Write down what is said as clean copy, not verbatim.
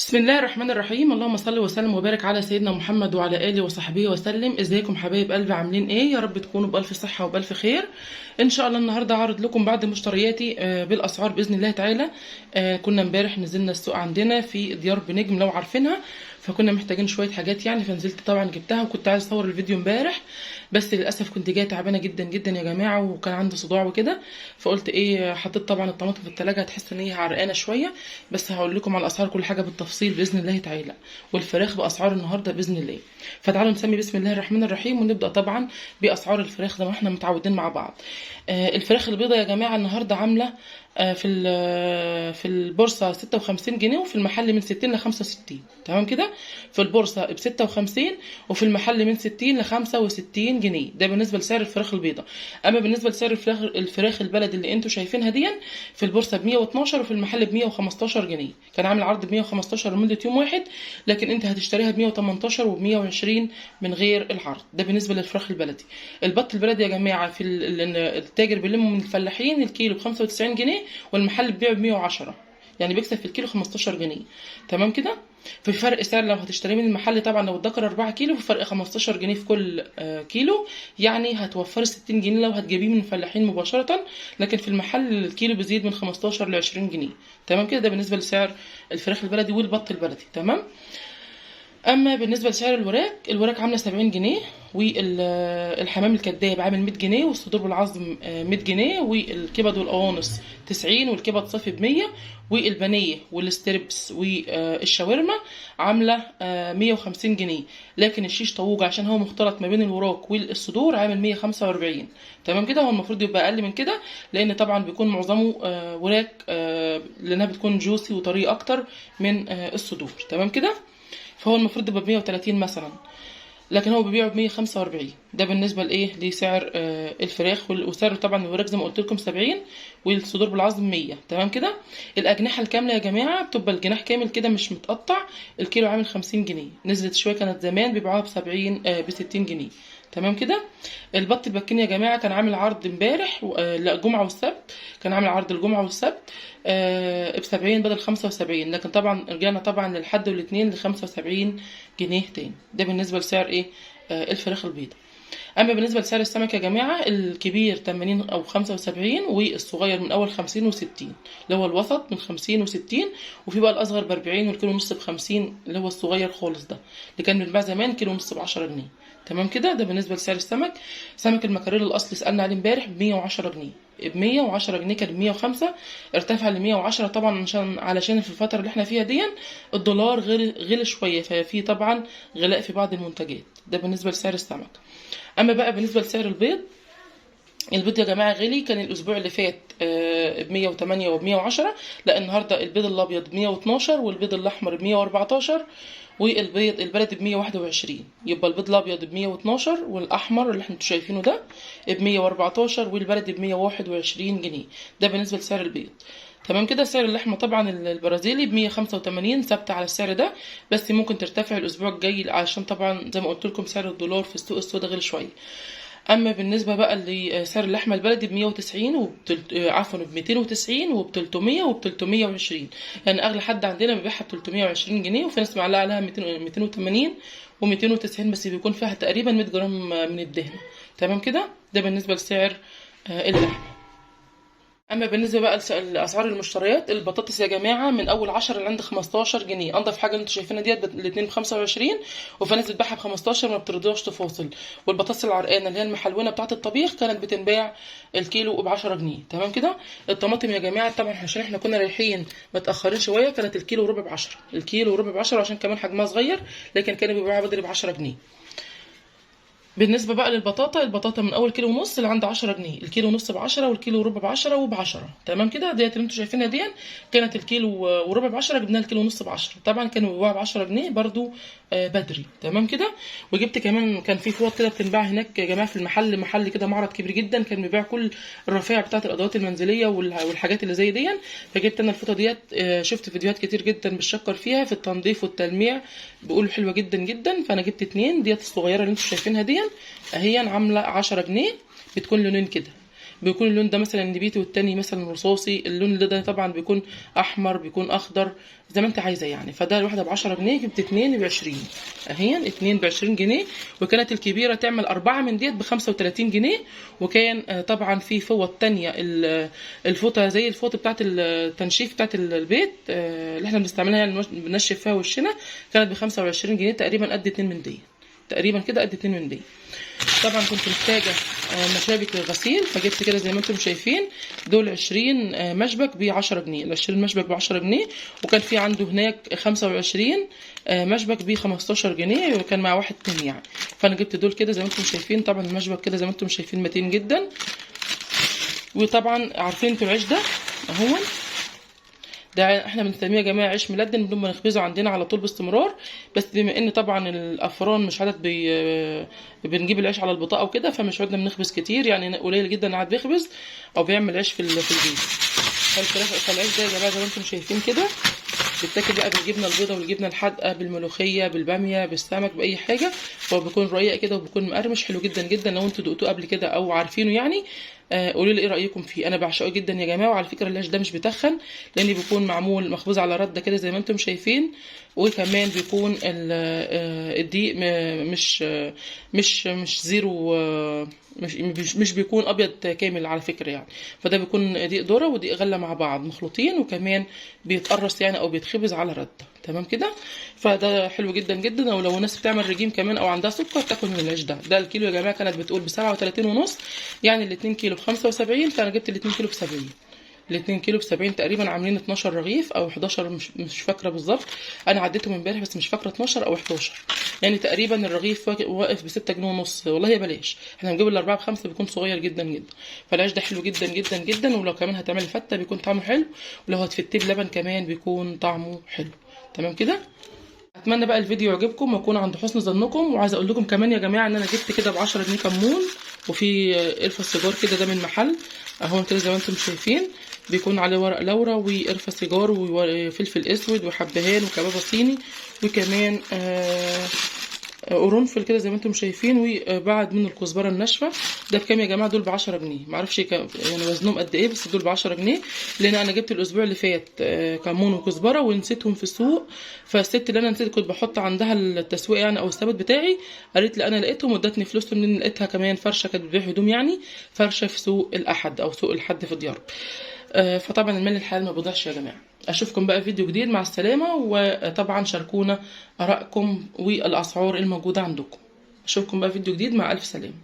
بسم الله الرحمن الرحيم. اللهم صل وسلم وبارك على سيدنا محمد وعلى اله وصحبه وسلم. ازيكم حبايب قلبي، عاملين ايه؟ يا رب تكونوا بالف صحة وبالف خير ان شاء الله. النهارده هعرض لكم بعض مشترياتي بالاسعار باذن الله تعالى. كنا امبارح نزلنا السوق عندنا في ديار بنجم لو عارفينها، فكنا محتاجين شوية حاجات يعني، فنزلت طبعا جبتها، وكنت عايز اصور الفيديو امبارح بس للاسف كنت جاية تعبانة جدا جدا يا جماعة، وكان عندي صداع وكده، فقلت ايه، حطيت طبعا الطماطم في التلاجة، هتحس ان هي عرقانه شوية، بس هقول لكم على الاسعار كل حاجة بالتفصيل باذن الله تعالى، والفراخ باسعار النهارده باذن الله. فتعالوا نسمي بسم الله الرحمن الرحيم ونبدا طبعا باسعار الفراخ زي ما احنا متعودين مع بعض. الفراخ البيضاء يا جماعة النهارده عامله في البورصة 56 جنيه، وفي المحل من 60 ل 65. تمام كده، في البورصة ب 56 وفي المحل من 60 ل 65 جنيه. ده بالنسبة لسعر الفراخ البيضاء. اما بالنسبة لسعر الفراخ البلدي اللي انتوا شايفينها دي، في البورصة ب 112 وفي المحل ب 115 جنيه. كان عامل عرض ب 115 لمدة يوم واحد، لكن انت هتشتريها ب 118 وب 120 من غير العرض. ده بالنسبة للفراخ البلدي. البط البلدي يا جماعة في التاجر بيلمه من الفلاحين الكيلو ب 95 جنيه، والمحل بيبيعه ب 110، يعني بيكسب في الكيلو 15 جنيه. تمام كده، في فرق سعر لو هتشتريه من المحل طبعا لو الدكر 4 كيلو في فرق 15 جنيه في كل كيلو، يعني هتوفري 60 جنيه لو هتجيبيه من الفلاحين مباشرة، لكن في المحل الكيلو بيزيد من 15 ل 20 جنيه. تمام كده، ده بالنسبة لسعر الفراخ البلدي والبط البلدي. تمام. اما بالنسبة لسعر الوراك، الوراك عامله 70 جنيه، والحمام الكداب عامل 100 جنيه، والصدور بالعظم 100 جنيه، والكبد والقوانص 90، والكبد صافي ب 100، والبانيه وال strips والشاورما عامله 150 جنيه، لكن الشيش طاووق عشان هو مختلط ما بين الوراك والصدور عامل 145. تمام كده، هو المفروض يبقى اقل من كده، لان طبعا بيكون معظمه وراك، لانها بتكون juicy وطريه اكتر من الصدور. تمام كده، فهو المفروض يبقى ب 130 مثلا، لكن هو بيبيعه ب 145. ده بالنسبة لايه، لسعر الفراخ. وسعر طبعا الوراك زي ما قلت لكم 70، والصدور بالعظم 100. تمام كده. الاجنحة الكاملة يا جماعة بتبقى الجناح كامل كده مش متقطع، الكيلو عامل 50 جنيه، نزلت شوية، كانت زمان بيبيعوها ب 70 ب 60 جنيه. تمام كده. البط البكيني يا جماعة كان عامل عرض امبارح لا الجمعة والسبت، كان عامل عرض الجمعة والسبت ب 70 بدل 75، لكن طبعا رجعنا طبعا للحد والاثنين ل 75 جنيه تاني. ده بالنسبة لسعر ايه، الفراخ البيضاء. اما بالنسبة لسعر السمك يا جماعة، الكبير 80 او 75، والصغير من اول 50 و60، اللي هو الوسط من 50 و60، وفي بقى الاصغر ب 40، والكيلو ونص ب 50 اللي هو الصغير خالص ده اللي كان بيتباع زمان كيلو ونص ب 10 جنيه. تمام كده، ده بالنسبة لسعر السمك. سمك المكاريل الاصلي سالنا عليه امبارح ب 110 جنيه، ب 110 جنيه، كان ب 105 ارتفع ل 110 طبعا علشان في الفترة اللي احنا فيها دي الدولار غلي شوية، ففي طبعا غلاء في بعض المنتجات. ده بالنسبة لسعر السمك. اما بقى بالنسبة لسعر البيض، البيض يا جماعة غلي، كان الاسبوع اللي فات ب 108 وب 110، لا النهارده البيض الابيض ب 112، والبيض الاحمر ب 114، والبيض البلدي ب 121. يبقى البيض الابيض ب 112، والاحمر اللي انتوا شايفينه ده ب 114، والبلدي ب 121 جنيه. ده بالنسبة لسعر البيض. تمام كده. سعر اللحمة طبعا البرازيلي ب 185، ثابتة على السعر ده، بس ممكن ترتفع الاسبوع الجاي عشان طبعا زي ما قلت لكم سعر الدولار في السوق السوداء غلي شوية. اما بالنسبة بقى لسعر اللحمة البلدي ب 190 عفوا ب 290 وب 300 وب 320، يعني اغلى حد عندنا بيبيعها ب 320 جنيه، وفي ناس معلقه عليها 200 280 و290، بس بيكون فيها تقريبا 100 جرام من الدهن. تمام كده، ده بالنسبة لسعر اللحمة. اما بالنسبة بقى لاسعار المشتريات، البطاطس يا جماعة من اول 10 لعند 15 جنيه. انضف حاجة اللي انتوا شايفينها ديت الاثنين ب 25، وفي ناس بتبيعها ب 15 ما بترضاش تفاصل. والبطاطس العرقانه اللي هي المحلونه بتاعه الطبيخ كانت بتنباع الكيلو ب 10 جنيه. تمام كده. الطماطم يا جماعة طبعا عشان احنا كنا رايحين متاخرين شوية كانت الكيلو وربع ب 10، الكيلو وربع ب 10 عشان كمان حجمها صغير، لكن كانوا بيبيعوها بدري ب 10 جنيه. بالنسبة بقى للبطاطا، البطاطا من اول كيلو ونص لعند 10 جنيه، الكيلو ونص ب 10، والكيلو وربع ب 10 وب 10. تمام كده. ديت اللي انتوا شايفينها دي كانت الكيلو وربع ب 10، جبناها الكيلو ونص ب 10، طبعا كانوا بيبيعوها ب 10 جنيه برضو بدري. تمام كده. وجبت كمان كان في فوط كده بتنباع هناك يا جماعة في المحل، محل كده معرض كبير جدا، كان بيبيع كل الرفايع بتاعه الادوات المنزلية والحاجات اللي زي دي. فجبت انا الفوطه ديت، شفت فيديوهات كتير جدا بتشكر فيها في التنظيف والتلميع، بيقولوا حلوة جدا جدا، فانا جبت اتنين. ديت الصغيرة اللي انتوا شايفينها دي اهي عامله 10 جنيه، بتكون لونين كده، بيكون اللون ده مثلا نبيتي والتاني مثلا رصاصي، اللون ده طبعا بيكون احمر، بيكون اخضر، زي ما انت عايزه يعني. فده الواحدة ب 10 جنيه، جبت 2 ب 20 اهي، 2 ب 20 جنيه. وكانت الكبيرة تعمل 4 من ديت ب 35 جنيه. وكان طبعا في فوط تانية، الفوطه زي الفوطه بتاعت التنشيف بتاعت البيت اللي احنا بنستعملها يعني بنشف فيها وشنا، كانت ب 25 جنيه تقريبا، قد 2 من دي تقريبا كده، قد 2 من دي. طبعا كنت محتاجه مشابك للغسيل، فجبت كده زي ما انتم شايفين دول 20 مشبك ب 10 جنيه، ال 20 مشبك ب 10 جنيه. وكان في عنده هناك 25 مشبك ب 15 جنيه، وكان مع واحد تاني يعني. فانا جبت دول كده زي ما انتم شايفين. طبعا المشبك كده زي ما انتم شايفين متين جدا. وطبعا عارفين انتوا العيش ده اهو، ده احنا بنسميه يا جماعة عيش ملدن، بنبقى نخبزه عندنا على طول باستمرار. بس بما ان طبعا الافران مش عدد بنجيب العيش على البطاقة وكده، فمش عدنا بنخبز كتير يعني، قليل جدا قاعد بيخبز او بيعمل عيش في البيت. فالعيش ده يا جماعة زي ما انتم شايفين كده بيتاكل بقى بالجبنه البيضاء والجبنه الحادقه، بالملوخيه، بالباميه، بالسمك، باي حاجة. هو بيكون رقيق كده وبيكون مقرمش حلو جدا جدا. لو انتوا دقتوه قبل كده او عارفينه يعني قولوا لي ايه رايكم فيه. انا بعشقه جدا يا جماعة. وعلى فكرة العيش ده مش بيتخن، لان بيكون معمول مخبوز على رده كده زي ما انتم شايفين. وكمان بيكون الدقيق مش مش مش zero، مش بيكون ابيض كامل على فكرة يعني. فده بيكون دقيق ذره ودقيق غله مع بعض مخلوطين، وكمان بيتقرص يعني او بيتخبز على رده، تمام كده. فده حلو جدا جدا. ولو الناس بتعمل رجيم كمان او عندها سكر تاكل من العيش ده. ده الكيلو يا جماعة كانت بتقول ب 37.5، يعني ال 2 كيلو ب 75، فانا جبت ال 2 كيلو ب 70. ال 2 كيلو ب 70 تقريبا، عاملين 12 رغيف او 11، مش فاكره بالظبط، انا عديتهم امبارح بس مش فاكره 12 او 11 يعني. تقريبا الرغيف واقف ب 6 جنيه ونص، والله يا بلاش، احنا بنجيب الاربعة ب5 بيكون صغير جدا جدا. فالعيش ده حلو جدا جدا جدا. ولو كمان هتعملي فته بيكون طعمه حلو، ولو هتفتيه بلبن كمان بيكون طعمه حلو، تمام كده. اتمنى بقى الفيديو يعجبكم واكون عند حسن ظنكم. وعايزه اقول لكم كمان يا جماعة ان انا جبت كده ب 10 جنيه كمون، وفي قرفه سيجار كده، ده من محل اهو كده زي ما انتم شايفين، بيكون عليه ورق لورا وقرفه سيجار وفلفل اسود وحبهان وكبابه صيني، وكمان قرنفل كده زي ما انتم شايفين، وبعد من الكزبره الناشفه. ده بكام يا جماعة؟ دول ب 10 جنيه، معرفش يعني وزنهم قد ايه، بس دول ب 10 جنيه، لان انا جبت الاسبوع اللي فات كمون وكزبره ونسيتهم في السوق. فالست اللي انا نسيت كنت بحط عندها التسويق يعني او الثابت بتاعي، قالت لي انا لقيتهم وادتني فلوسهم، لان لقيتها كمان فرشه، كانت بتبيع هدوم يعني، فرشه في سوق الاحد او سوق الحد في ديار. فطبعا المال الحلال ما بيضيعش يا جماعة. اشوفكم بقى في فيديو جديد، مع السلامة. وطبعا شاركونا ارائكم والاسعار الموجودة عندكم. اشوفكم بقى في فيديو جديد، مع الف سلامه.